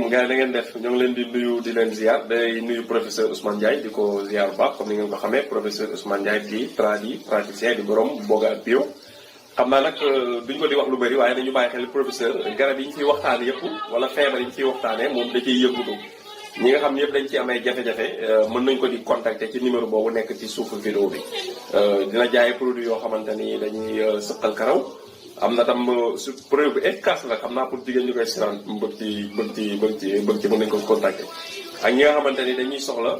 gars yi da ngeen def ñoo ngi leen di nuyu di leen ziar day nuyu professeur Ousmane Ndiaye di ko ziar bu baax comme ni ngeen ko xamee professeur Ousmane Ndiaye di praticien di borom Boga ak bio xam naa nag duñ ko di wax lu bëri waaye dañu bàyyi xel professeur garab yi ñu fiy waxtaane yëpp wala feebar yi ñu fiy waxtaane moom da ciy yëngutu ñi nga xam ne yëpp dañ ci amee jafe-jafe mën nañ ko di contacter ci numéro boobu nekk ci suufu vidéo bi dina jaay produit yoo xamante ni dañuy sëqal karaw am na tam su produit bu efficace la xam naa pour jigéen ñu koy siraan bëgg ci mën nañ ko contacter ak ñi nga xamante ni dañuy soxla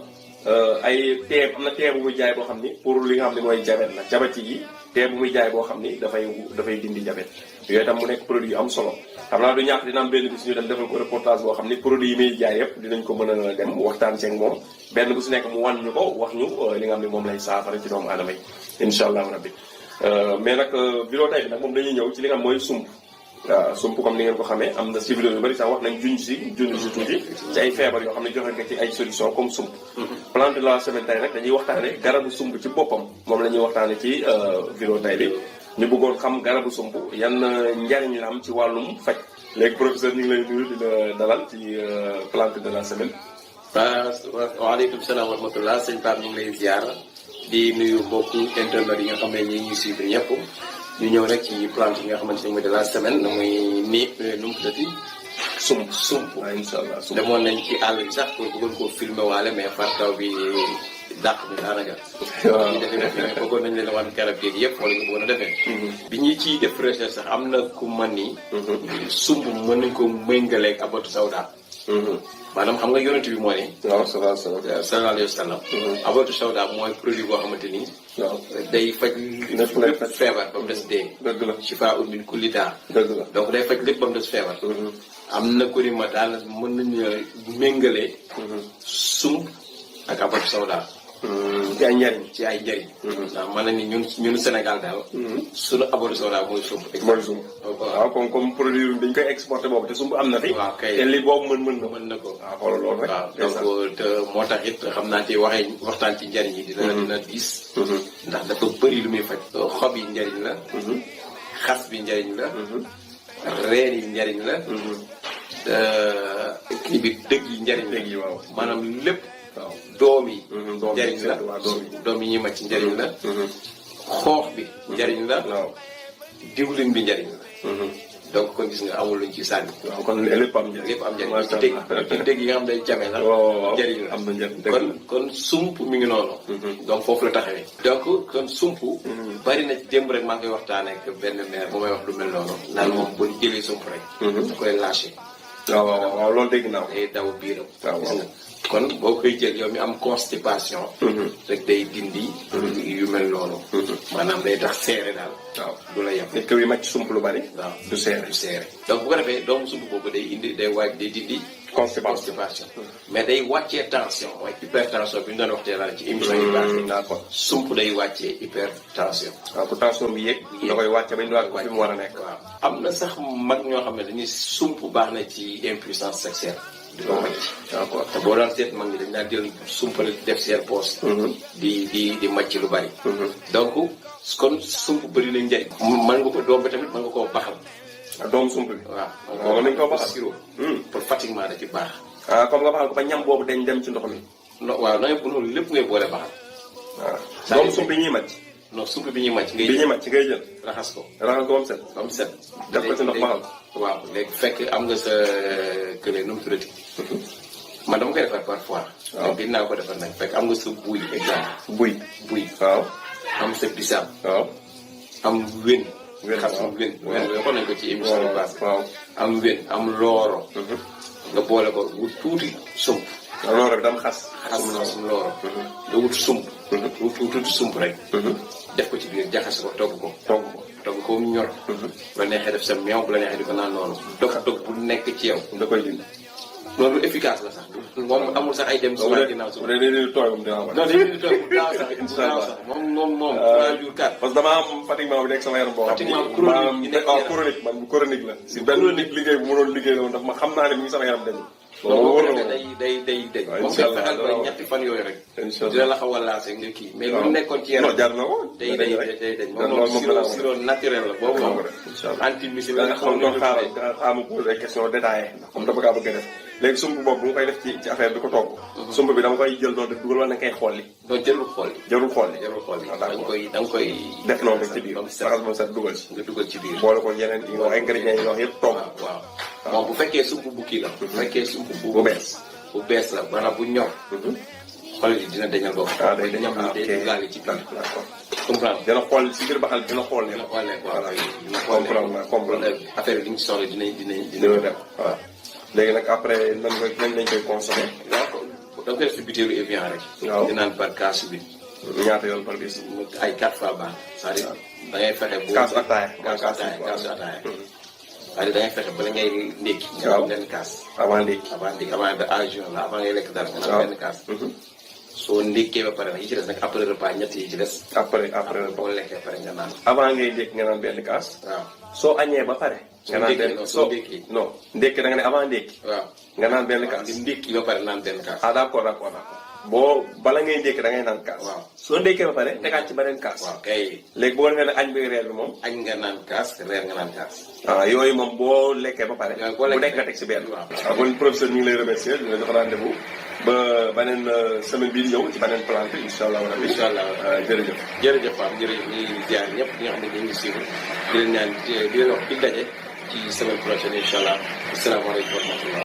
ay tee am na tee bu muy jaay boo xam ni pour li nga xam ne mooy jabet la jabet yi tee bu muy jaay boo xam ni dafay dindi jabet yooyu tam mu nekk produit yu am solo xam naa du ñàkk dina am benn bis ñu dem defal ko reportage boo xam ni produit yi muy jaay yëpp dinañ ko mën a dem waxtaan ceeg moom benn bu si nekk mu wan ñu ko wax ñu li nga xam ne moom lay saafara ci doomu aadama yi incha allahu rabbi mais nag vidéo tay bi nag moom dañuy ñëw ci li nga xam mooy sump waaw sump comme ni ngeen ko xamee am na ci vidéo yu bari sax wax nañ junj si tuuti ci ay feebar yoo xam ne joxe nga ci ay solution comme sump plante de la semaine tay nag dañuy waxtaane garabu sump ci boppam moom la ñuy waxtaane ci vidéo tay bi ñu bëggoon xam garabu sump yan njariñ la am ci wàllum faj léegi professeur ñu ngi lay nuyu di la dalal ci plante de la semaine waaleykum salaam wa rahmatullah sëñ Pape ñu ngi lay ziar di nuyu mbokku internet yi nga xam ne ñi ñuy suivre ñëpp ñu ñëw rek ci plante yi nga xamante ni mooy de la semaine muy nii nu mu tuddati sump waaw incha allah demoon nañ ci àll bi sax pour bëggoon koo filmer waale mais far taw bi dàq bi daanaka waaw ñu defee filmé bëggoon nañ leen wan garab géeg yëpp wala ñu bëggoon a defee bi ñuy ciy def recherche sax am na ku man ni sump mën nañ ko méngaleeg abatu sawda maanaam xam nga yonent bi moo ne waaw sallallahu alayhi wa sallam abatu sawda mooy produit boo xamante ni waaw day faj lépp feebar ba mu des dee dëgg la shifaa'un min kulli daa dëgg la donc day faj lépp ba mu des feebar am na ko ni ma daal mën nañu méngale sump ak abatu sawda ci ay njariñ ndax mën na ni ñun Sénégal daal suñu abatu sawda mooy sump waaw comme produit dañ koy exporté boobu te sump am na fi waaw kay te li boobu mën na ko waaw xoolal loolu rek waaw donc te moo tax it xam naa te waxtaan ci njariñ yi dina diis ndax dafa bëri lu muy faj xob yi njariñ la xas bi njariñ la reen yi njariñ la kii bi dëgg yi njariñ la waaw maanaam lépp doom yi njariñ la doom yi ñuy màcc njariñ la xoox bi njariñ la diwlin bi njariñ la donc kon gis nga amul luñ ci sànni waaw kon lépp am njariñ ci dégg yi nga xam day jame la njariñ la am na njariñ kon sump mi ngi noonu donc foofu la taxawee donc kon sump bari na démb rek maa ngi koy waxtaanee ak benn maire bu may wax lu mel noonu naan moom bu jëlee sump rek da koy lâché waaw loolu dégg naa day daw biiram waaw kon boo koy jël yow mi am constipation rek day dindi yu mel noonu maanaam day tax seere daal waaw du la yem nit ko wi màcc sump lu bari waaw du seere donc bu ko defee doomu sump boobu day dindi constipation mais day wàccee tension mooy hypertension bi ñu doon waxtee daal ci émission yi baax yi d'accord sump day wàccee hypertension waaw pour tension bi yéeg da koy wàcce ba ñu waat ko fi mu war a nekk waaw am na sax mag ñoo xam ne dañuy sump baax na ci impuissance sexuelle di ko màcc d'accord te boo daan seet mag ñi dañ daan jël sumpal def seen poos di màcc lu bari donc kon sump bëri na njëriñ mën nga ko doom bi tamit mën nga koo baxal doomu sump bi waaw nañ ko baxal sirop pour fatiguement da ci baax comme nga baxal ko ba ñam boobu dañ dem ci ndox mi waaw na nga loolu lépp ngay boole baxal waaw doomu sump bi ñuy màcc non sump bi ñuy màcc ngay jël raxas ko ba mu set def ko ci ndox baxal waaw léegi fekk am nga sa kële nu mu tuddati man dama koy defar parfois waaw dinaa ko defar nag fekk am nga sa buy exemple buy waaw am sa bisaab waaw am wén xam wén waxoon nañ ko ci émission bi baax waaw am wén am looro nga boole ko wut tuuti sump looro bi dama xas looro nga wut sump wut tuuti sump rek def ko ci biir jaxase ko togg ko mu ñor bu la neexee def sa meew bu la neexee di ko naan noonu dog bu nekk ci yow da koy dindi loolu efficace la sax moom amul sax ay dem si waat ginnaaw su day tooy moom dina non day tooy bu gaaw sax moom 3 jours 4 parce que dama am fatiguement bi nekk sama yaram boo fatiguement chronique chronique la si benn liggéey bu ma doon liggéey la woon ndax ma xam naa ne mi ngi sama yaram dem moom wóor na day waaw moom incha koy allah fexeel ba ñetti fan yooyu rek incha allah dina la xaw a laase nga kii mais lu nekkoon ci yaram non jar na ko. day moom sirop naturel la boobu moom anti-missile la nga xam xam nga xaaral posé question détaillée ndax comme dama kaa bëgg a def léegi sumb boobu bu nga koy def ci affaire bi ko togg. sumb bi dama koy jël noonu def dugal wala nga koy xolli. donc jarul xool jarul xolli. da nga koy def noonu rek ci biir saxal moom sax dugal ci. nga dugal ci biir boole ko yeneen yi nga ingrédients yi nga wax yëpp togg. waaw moom bu fekkee sump bu kii la bu fekkee sump bu bees la maanaam bu ñor xol yi dina dañal bopp day dañal day dugaale ci biir comprendre dina xool si biir baxal dina xool ne comprendre affaire yi li ñu soxla dina dem waaw léegi nag après nan lañ koy consommé. waaw da nga koy def si butéelu Evian rek. waaw di naan par kaas bi. ñaata yoon par bis. ay 4 fois baax c'est-à-dire da ngay fexe. kaas ataaya kaas ataaya c'est-à-dire da ngay fexe bala ngay ndékki. waaw benn kaas. avant ndékki avant de âge la avant ngay lekk dara nga naan benn kaas. soo ndékkee ba pare nag yi ci des nag après repas ñett yi ci des. après boo lekkee pare nga naan. avant ngay ndékki nga naan benn kaas. waaw soo añee ba pare. nga naan benn soo ndékki non ndékki da nga ne avant ndékki. waaw nga naan benn kaas. di ndékki ba pare naan benn kaas. ah d'accord boo bala ngay ndékki da ngay naan kaas. waaw soo ndékkee ba pare tegaat ci beneen kaas. waaw kay. léegi boo defee ne añ bi reer bi moom. añ nga naan kaas reer nga naan kaas. yooyu moom boo lekkee ba pare. bu nekk nga teg si benn. waaw kon professeur ñu ngi lay remercier di la jox rendez-vous ba beneen semaine bii di ñëw ci beneen plante incha allah rabbi. incha allah jërëjëf. jërëjëf Pape jërëjëf ñu ngi ziar ñëpp ñi nga xam ne dañuy suivre di leen ñaan di leen wax di daje ci semaine prochaine incha allah asalaamaaleykum wa rahmatulah.